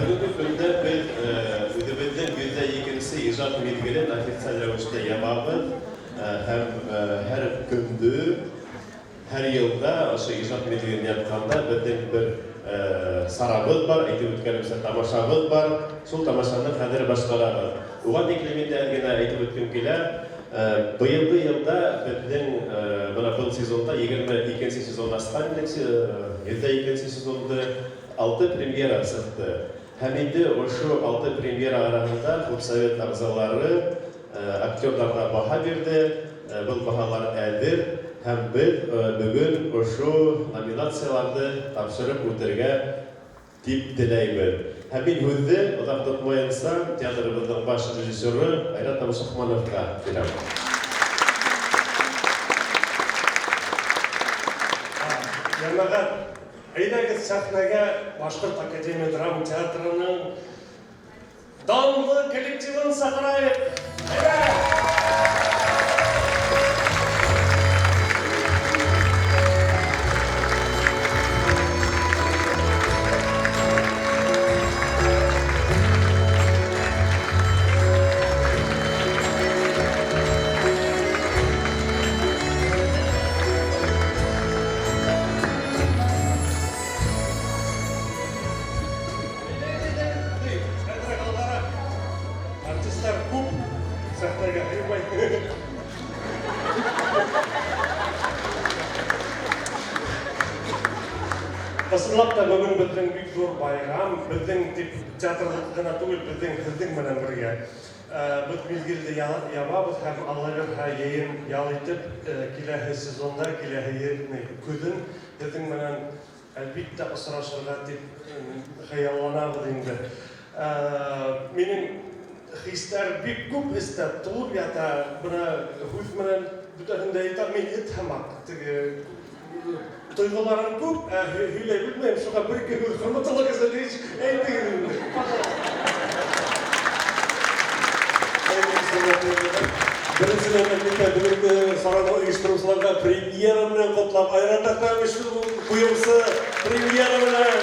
Бөгөнгө көндә беҙ үҙебеҙҙең 102 нсе ижад миҙгелен официаль рәүештә ябабыҙ һәм һәр көндө, һәр йылда ошо ижад миҙгелен япҡанда беҙҙең бер сарабыҙ бар, әйтеп үткәнемсә, тамашабыҙ бар. Шул тамашаны хәҙер башҡарабыҙ. Уға тиклем инде әҙ генә әйтеп үткем килә. Быйылгы йылда беҙҙең бына был сезонда, 22 нсе сезон асҡан инек, 102 нсе сезонды, алты премьера сыҡты. Һәм инде ошо алты премьера араһында худсовет ағзалары актерҙарға баһа бирҙе, был баһалар әҙер һәм беҙ бөгөн ошо номинацияларҙы тапшырып үтергә дип теләйбеҙ. Һәм мин һүҙҙе, оҙаҡ тотмайынса, театрыбыҙҙың баш режиссеры Айрат Абушахмановҡа бирәм. Җәмәгать, әйдәгез сәхнәгә Башкорт академия драма театрының Данлы коллективын саҡырайыҡ! Әйҙә! Әҙерәк алғараҡ. Артистлар күп, сәхнәгә һыймай. Ысынлап та бөгөн беҙҙең бик ҙур байрам, беҙҙең дип театрҙыҡы ғына түгел, беҙҙең һеҙҙең менән бергә. Беҙ миҙгелде ябабыҙ һәм Алла бирһә йәйен ял итеп, киләһе сезонда, киләһе көҙөн һеҙҙең менән Әлбиттә, осрашырга дип хыялланабыҙ инде. Минең хистәр бик күп эстә тулып ята. Бына һүҙ менән бөтәһен дә әйтә алмыйм, эт һымаҡ. Теге тойғоларым күп, ә һөйләй белмәйем. Шуңа бер-ике һүҙ, Хөрмәтулла Гәзәлиевич, әйтегеҙ инде. Пожалуйста. Беренчедән, әлбиттә, бүгенге чараны оештыручыларга премьера белән котлап, Айрат Әхтәмович куючы премьера белән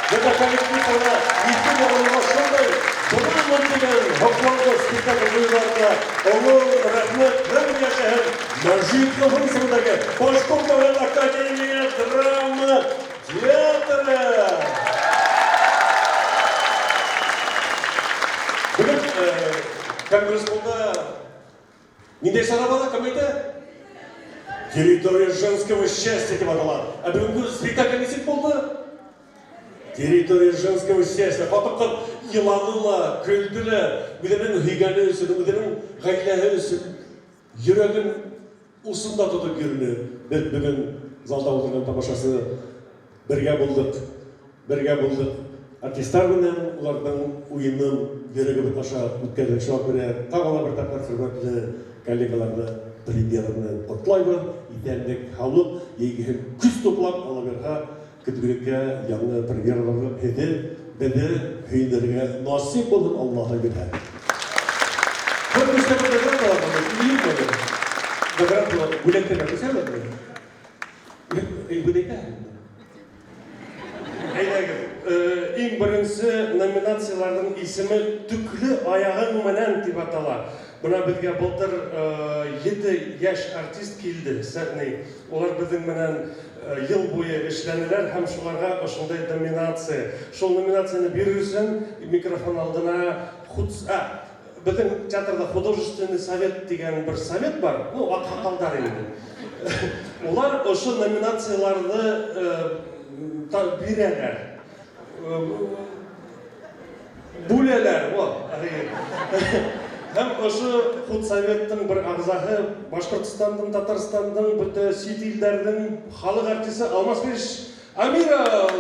бөтә коллективка изге урынга шундый драма дигән һокланлы спектакль куюларына олы рәхмәт һәм яшәһен Мәҗит Гафури исемендәге Башкорт дәүләт академия драма театры! Бүген конгресс-холлда Ниндәй чара бара, кем әйтә? Территория женского счастья дип атала. Ә бүгенге спектакль ничек булды? Территория женского счастья. Хатын-кыз елады ла, көлде лә, үзенең һөйгәне өчен, үзенең гаиләһе өчен йөрәген усында тотып йөрде. Без бүген залда утырган тамашачы Бергә булдык, бергә булдык. Артистлар белән уларның уенын йөрәгебез аша үткәрдек. Шуңа күрә тагы да бер тапкыр хөрмәтле коллегаларны премьера белән котлайбыз. Исәнлек, һаулык, җәйге һәм көч туплап, Аллабирһа, көтгелеккә яңа премьераларны һезе, безне һөендерергә насыйп булсын, Аллаһы бирһә. Бер күрсәтү наградалар бар, юкмы? Наградалар, бүләкләр күрсәтәме? Әйдәгез, иң беренче номинацияләрнең исеме Төкле аягың менән дип атала. Менә безгә былтыр җиде яшь артист килде, сәхни. Улар безнең белән ел буе эшләнеләр һәм шуларга ошындай номинация. Шул номинацияне бирер өчен микрофон алдына хуц, а, Безнең театрда художественный совет дигән бер совет бар, ну, аксакалдар инде. Улар ошо номинацияләрне бирәләр. Бүләләр, вот. Һәм ошо худсоветтың бер агъзаһы Башкортстанның, Татарстанның, бөтә чит илләрнең халык артисты Алмаз Фириш Амиров!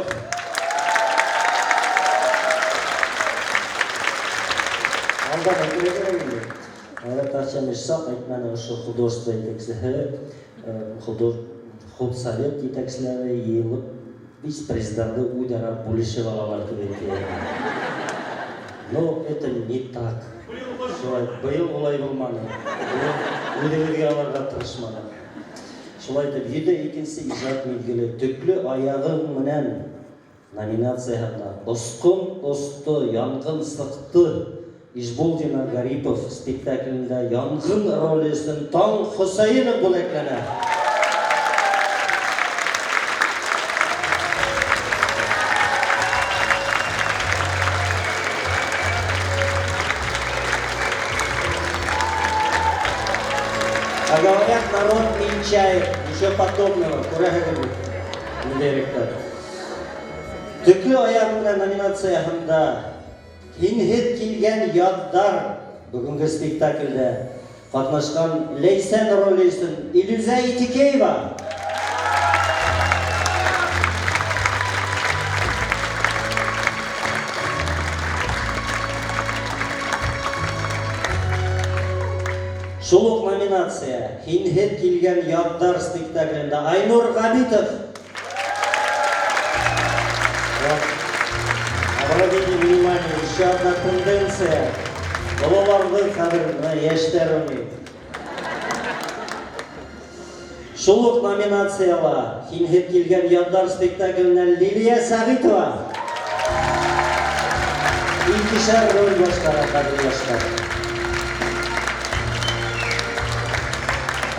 Алдан әйтергә кирәк инде. Айрат Арчанович сак әйтмәне, ошо художество җитәкчеһе, худсовет җитәкчеләре йыелып, весь призларны үзара бүлешеп алалар дип әйтә. Но это не так. Шулай, быел улай булмады. Быел үзебезгә алырга тырышмадык. Шулай итеп, 102 нче иҗат мизгеле, төкле аягың менән. Номинацияһында Осҡон осто, янғын сыҡты Ишбулдина Гарипов спектаклендә янғын роле өсөн Таң Хөсәйенов бүләкләнә. А говорят, народ мельчает, ничего подобного. Күрәһегеҙ бит, директор. Төклө аяғы менән номинацияһында Һинһеҙ килгән яҙҙар бөгөнгө спектаклдә ҡатнашҡан Ләйсән роле өсөн Илүзә Итикеева. Шул уҡ номинация Һинһеҙ килгән яҙҙар спектаклендә Айнур Ғәбитов. Вот. Обратите внимание, еще одна тенденция. Ололарҙы хәҙер бына йәштәр уйнай. Шул уҡ номинацияла Һинһеҙ килгән яҙҙар спектакленән Лилиә Сәғитова. Икешәр роль башҡара хәҙер йәштәр.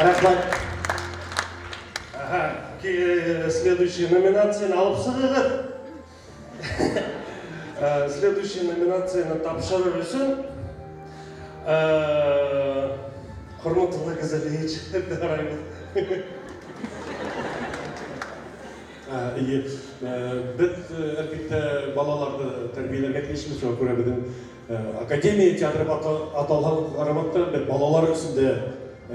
Рәхмәт. Ага, следующая номинацияны алып сығығыҙ. Следующая номинацияны тапшырыр өсөн, Хөрмәтле Газалиевич, карайбыҙ. Эйе, беҙ, әлбиттә, балаларҙы тәрбиәләргә тейешбеҙ, шуға күрә беҙҙең академия театры аталған ҡарамаҫтан, беҙ балалар өсөн дә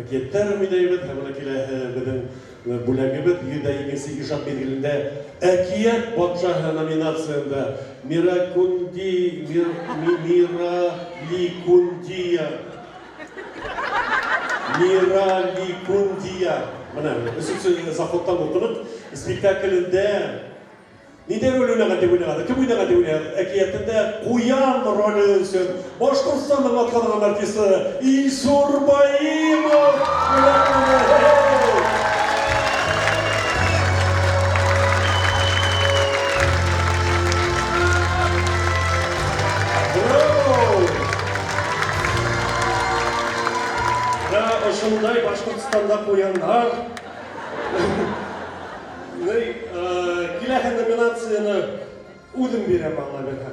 әкиәттәр уйнайбыҙ, һәм бына киләһе беҙҙең бүләгебеҙ 102-нсе ижад миҙгелендә Әкиәт батшаһы номинацияһында Мираликундия. Мираликундия. Бына өсөнсө заходтан уҡыныҡ. Спектаклендә ниндәй роль уйнаған тип уйнаған? Кем уйнаған тип уйнаған? Әкиәтендә ҡуян роле өсөн Башҡортостандың атҡаҙанған артисы Илсур Баимов бүләкләнде. Браво! Ошондай Башҡортостанда ҡуяндар. Киләһе номинацияны үҙем бирәм, Алла бирһә.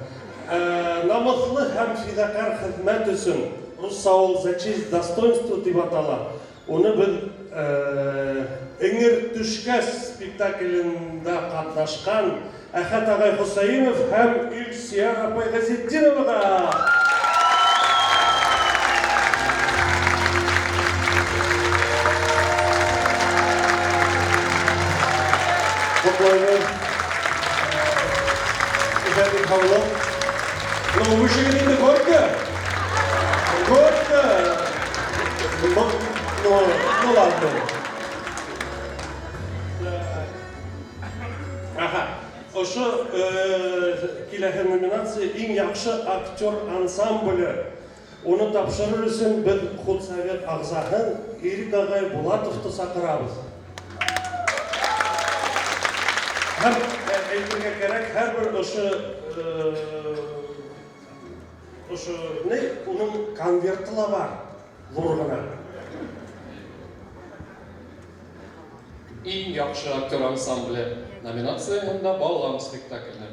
Намыҫлы һәм фиҙаҡәр хеҙмәт өсөн русса ул За честь достоинства тип атала. Уны беҙ Эңер төшкәс спектаклендә ҡатнашҡан Әхәт ағай Хөсәйенов һәм Илсөйәр апай Ғәзетдиноваға. Ҡотлайбыҙ. Иҫәнлек, һаулыҡ. Ну, вы же инде горько. Горько. Ну, ну ладно. Ага. Ошо киләһе номинация иң яҡшы актер ансамбле. Уны тапшырыр өсөн беҙ худсовет ағзаһын Ирек ағай Булатовты саҡырабыҙ. Һәм әйтергә кәрәк, һәр бер ошо ни, уның конверты ла бар, ҙур ғына. Иң яҡшы актер ансамбле номинацияһында Балам спектакле.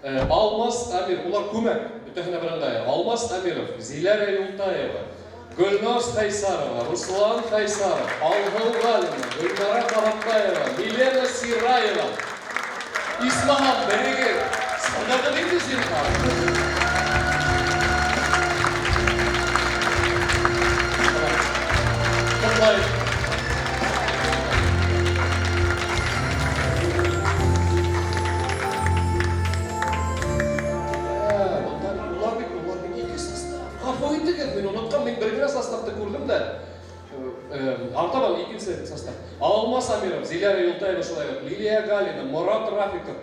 Алмаз Әмир, улар күмәк, бөтәһенә берәндәй. Алмаз Әмиров, Зиләрә Юлтаева, Гөлназ Хайсарова, Руслан Хайсаров, Алһыу Ғалина, Гөлнара Ҡараҡаева, Милена Сираева. Исмаһам, берегеҙ. Сығығыҙ инде зинһар. Ҡотлайым. Мин онотҡан, мин бер генә составты күрҙем дә. Артабан икенсе состав. Алмаз Амиров, Зиләрә Юлтаева шулай уҡ, Лилия Галина, Морат Рафиков,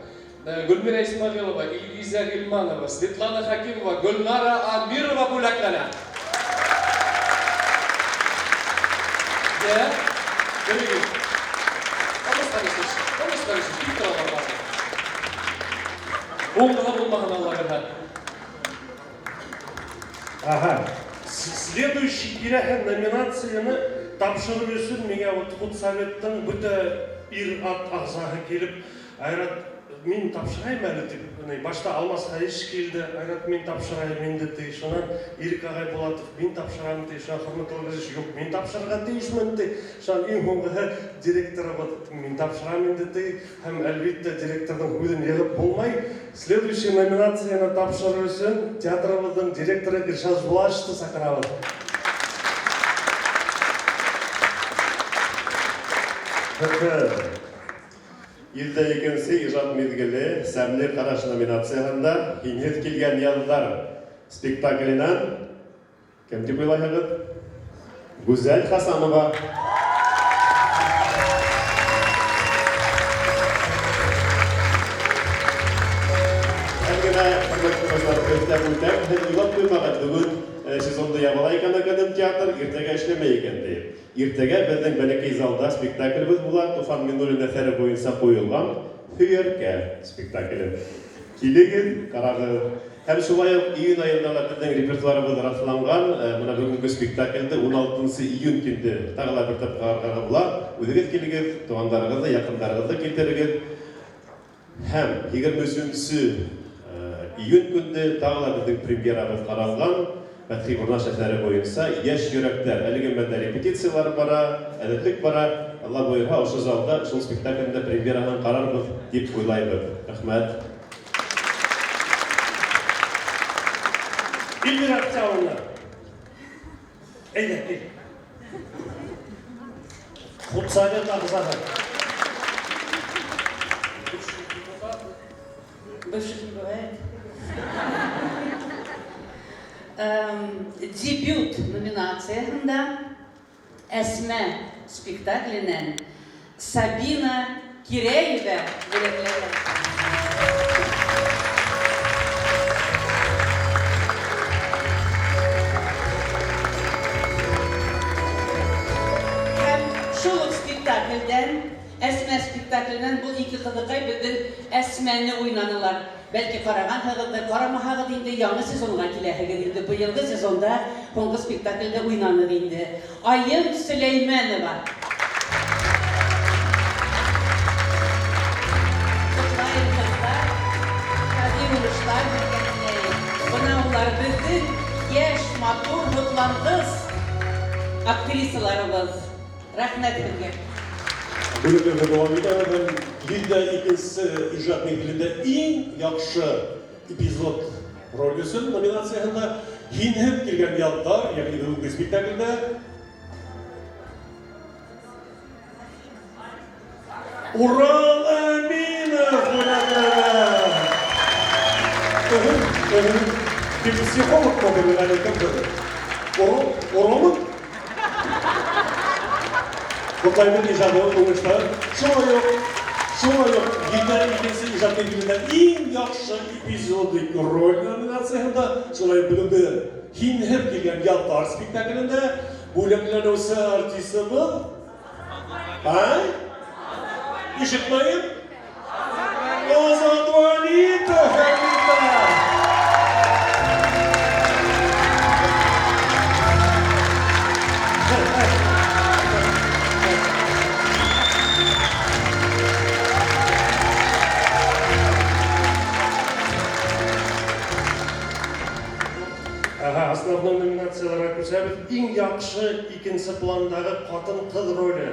Гөлмирә Исмәғилова, Илгизә Ғилманова, Светлана Хәкимова, Гөлнара Амирова бүләкләнә. Йә, берегеҙ. Алмаз Харисович, Алмаз Харисович, килеп тора алар. Уң ғына булмаһын, Алла бирһә. Ага. Следующий киләһе номинацияны тапшырыр өсөн миңә вот худсоветтың бөтә ир-ат ағзаһы килеп, Айрат, мин тапшырайым әле дип, ни, башта Алмаз Хаиш килде, Айрат, мин тапшырайым инде ди, шуннан Ирек агай Булатов, мин тапшырам ди, шуннан Хөрмәт Илгизович, юк, мин тапшырырга тиешмен ди, шуннан иң һуңгыһы директорыбыҙ, мин тапшырам инде ди, һәм әлбиттә директорҙың һүҙен йығып булмай. Следующий номинацияны тапшырыр өсөн театрыбыҙҙың директоры Илшат Жулашевты саҡырабыҙ. 102-нсе ижад миҙгеле Сәмле ҡараш номинацияһында Һинһеҙ килгән яҙҙар спектакленән кем тип уйлайһығыҙ? Гүзәл Хасанова. Һәм генә, хөрмәтле дуҫлар, өҫтәп үтәм, һеҙ уйлап ҡуймағыҙ, бөгөн сезонды ябыла икән Академ театр, иртәгә эшләмәй икән тип. Иртәгә беҙҙең бәләкәй залда спектаклебеҙ була, Туфан Миңнуллин әҫәре буйынса ҡуйылған Һөйәркә спектакле. Килегеҙ, ҡарағыҙ. Һәм шулай уҡ июнь айында ла беҙҙең репертуарыбыҙ раҫланған. Бына бөгөнгө спектаклде ун алтынсы июнь көндө тағы ла бер тапҡыр ҡарарға була. Үҙегеҙ килегеҙ, туғандарығыҙҙы, яҡындарығыҙҙы килтерегеҙ. Һәм егерме өсөнсө июнь көндө тағы ла беҙҙең премьерабыҙ ҡаралған. Фәтхи Бурнаш әҫәре буйынса Йәш йөрәктәр. Әлеге мәлдә репетициялар бара, әҙерлек бара. Алла бойорһа, ошо залда шул спектаклдә премьераһын ҡарарбыҙ тип уйлайбыҙ. Рәхмәт. Эльмира Октябрьовна. Әйҙә, кил. Худсовет ағзаһы. Бывших не бывает. Дебют номинацияһында Әсмә спектакленән Сабина Киреева бүләкләгән. Һәм шул уҡ спектаклдән, Әсмә спектакленән был ике ҡыҙыҡай беҙҙең Әсмәне уйнанылар. Бәлки ҡарағанһығыҙҙыр, ҡарамаһағыҙ инде яңы сезонға киләһегеҙ инде. Быйылғы сезонда һуңғы спектаклдә уйнаныҡ инде. Айым Сөләймәнова. Ҡотлайым, ҡыҙҙар. Һәҙиә уңыштар һеҙгә теләйем. Бына улар беҙҙең йәш, матур, һоҡланғыс актрисаларыбыҙ. Рәхмәт һеҙгә. Бүләкләрҙе дауам итәбеҙ һәм 102-нсе ижад миҙгелендә иң яҡшы эпизод роль өсөн номинацияһында Һинһеҙ килгән яҙҙар, йәғни бөгөнгө спектаклдә Урал Әминов бүләкләнә. Ты психолог булдың әле, кем булды? Уралмы? Ҡотлайбыҙ ижады уңыштар. Шулай уҡ 102-нсе ижад миҙгелендә иң яҡшы эпизодик роль номинацияһында, шулай уҡ бөгөнгө Һинһеҙ килгән яҙҙар спектаклендә бүләкләнеүсе артисыбыҙ, а? Ишетмәйем? Азат Вәлитов, әлбиттә! Ага, основной номинацияларға күсәбеҙ. Иң яҡшы икенсе пландағы ҡатын-ҡыҙ роле.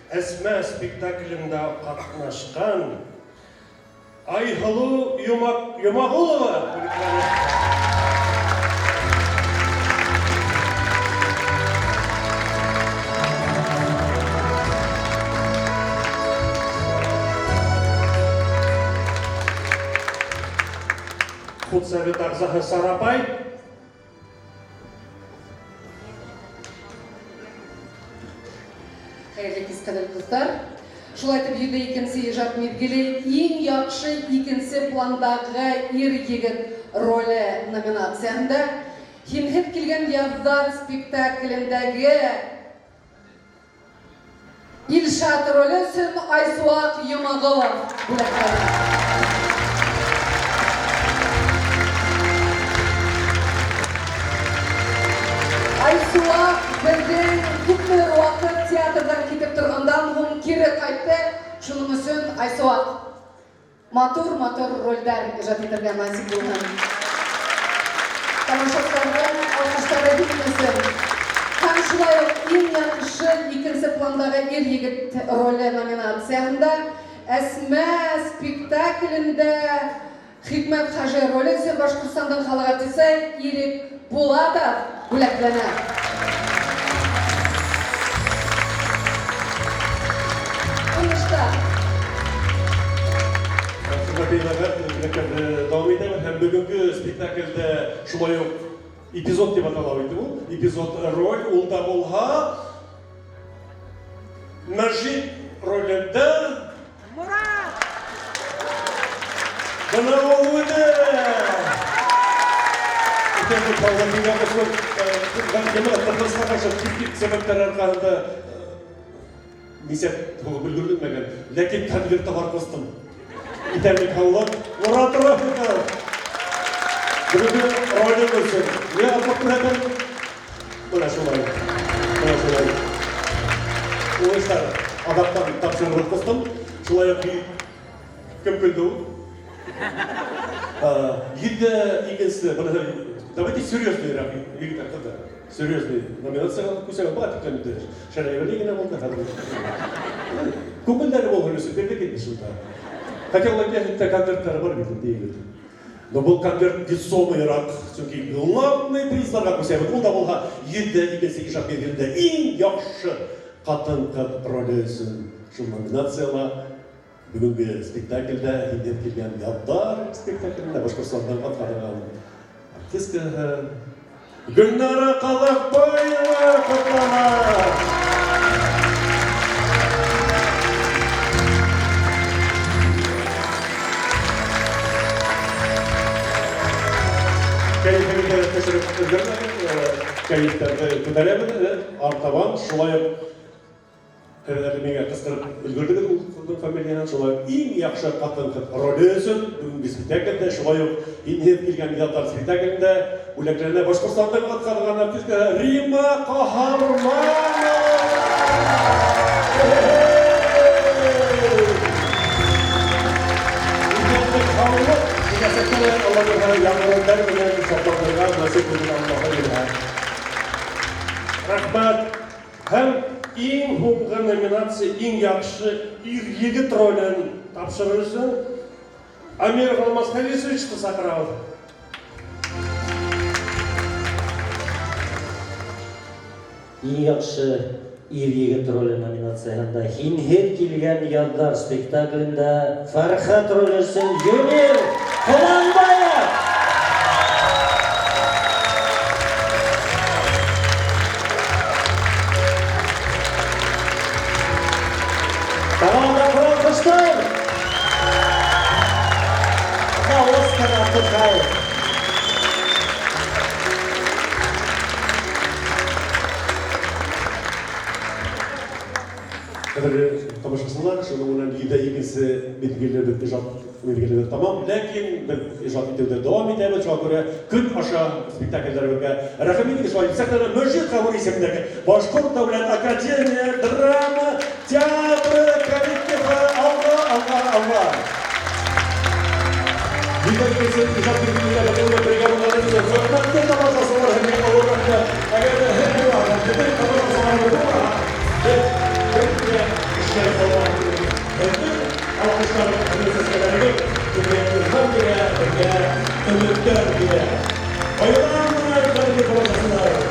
Әсмә спектаклендә ҡатнашҡан Айһылыу Йомағолова бүләкләнә. Худсовет ағзаһы Сарапай. Хәйерле кис, ҡәҙерле дуҫтар. Шулай итеп, 102-нсе ижад миҙгеле иң яҡшы икенсе пландағы ир-егет роле номинацияһында Һинһеҙ килгән яҙҙар спектаклендәге Илшат роле өсөн Айсуаҡ Йомағолов бүләкләнә. кире ҡайтты. Шуның өсөн Айсыуаҡ матур-матур ролдәр ижад итергә насип булһын. Тамашасыларҙың алҡыштары бөтмәһен. Һәм шулай уҡ иң яҡшы икенсе пландағы ир-егет роле номинацияһында Әсмә спектаклендә Хикмәт Хажи роле өсөн Башҡортостандың халыҡ артисы Ирек Булатов бүләкләнә. Уңыштар! Бүләкләрне дәвам итәбез һәм бүгенге спектакльдә шулай ук эпизод дип атала бит ул. Эпизод роль ул да булһа Мәжит ролендә Мурат! Бына ул үҙе! Итәлек халык дигән шул кыргызга каршы техник сәбәпләр аркасында нисәп тугып өлгерелмәгән, ләкин конверты бар костым. Итәлек халык Мурат Рафиков! Бүгенге роле өчен. Не атлап күрһәтәм? Менә шулай. Менә шулай. Уңышлар адаптан тапшырып костым. Шулай ук кем көлде ул? Йөздә икенче, давайте серьезныйрак, егетләр, кызлар. Серьезный номинациягә күчәбез. Буга тиклем инде шәрәйбәли генә булды хәзер. Күңелләре булган өчен бирдек инде шунда. Хотя ул әйтә конвертлары бар бит инде егет. Но был конверт весомыйрак, чөнки главный призларга күчәбез. Ул да булһа 102 ижат мизгелендә иң яхшы хатын-кыз роле өчен шул номинацияла бүгенге спектакльдә инде килгән Ябдар спектаклендә Башкортстандан атказанган артистка Гөлнара Ҡаҙаҡбаева котлана. Кәйефегеҙҙе төшөрөп өлгөрмәгеҙ, кәйефтәрҙе күтәрәбеҙ, артабан шулай уҡ әле миңә ҡысҡырып өлгөрҙөгөҙ ул ҡыҙҙың фамилияһын, шулай уҡ иң яҡшы ҡатын-ҡыҙ роле өсөн бөгөнгө спектаклдә, шулай уҡ инһеҙ килгән Ябдар спектаклендә бүләкләнә Башҡортостандың атҡаҙанған артистка Рима Ҡаһарманова. Һаулыҡ, киләсәктә лә Алла бирһә, яңы ролдәр менән шатландырырға насип булһын Аллаһы бирһә. Рәхмәт. Һәм иң һуңғы номинация иң яҡшы ир-егет ролен тапшырыр өсөн Амиров Алмаз Халисовичты саҡырабыҙ. Иң яҡшы ир-егет роле номинацияһында Һинһеҙ килгән яҙҙар спектаклендә Фәрхәт роле өсөн Юнир Ҡоланбаев! Тағы да алҡыштар! На Оскар Абдухаев! Ҡәҙерле тамашасылар, шуның менән 102-нсе миҙгелебеҙ ижад миҙгелебеҙ тамам, ләкин беҙ ижад итеүҙе дауам итәбеҙ, шуға күрә көн аша спектаклдәребеҙгә рәхим итегеҙ. Шулай сәхнәлә Мөжит Ғәфүри исемендәге Башҡорт дәүләт академия драма театры коллективы алға, алға, алға. 102-нсе ижад миҙгелендә беҙҙең бергә булғанығыҙ өсөн хөрмәтле тамашасылар, һеҙгә оло рәхмәт. Әгәр ҙә һеҙ булмаһағыҙ, беҙҙең тамашасыларыбыҙ булмаһа, беҙ бер эшләй алмаҫ. Беҙҙең алҡыштар сәскәләребеҙ беҙгә илһам бирә, беҙгә өмөттәр бирә. Байрам менән, хөрмәтле тамашасылар!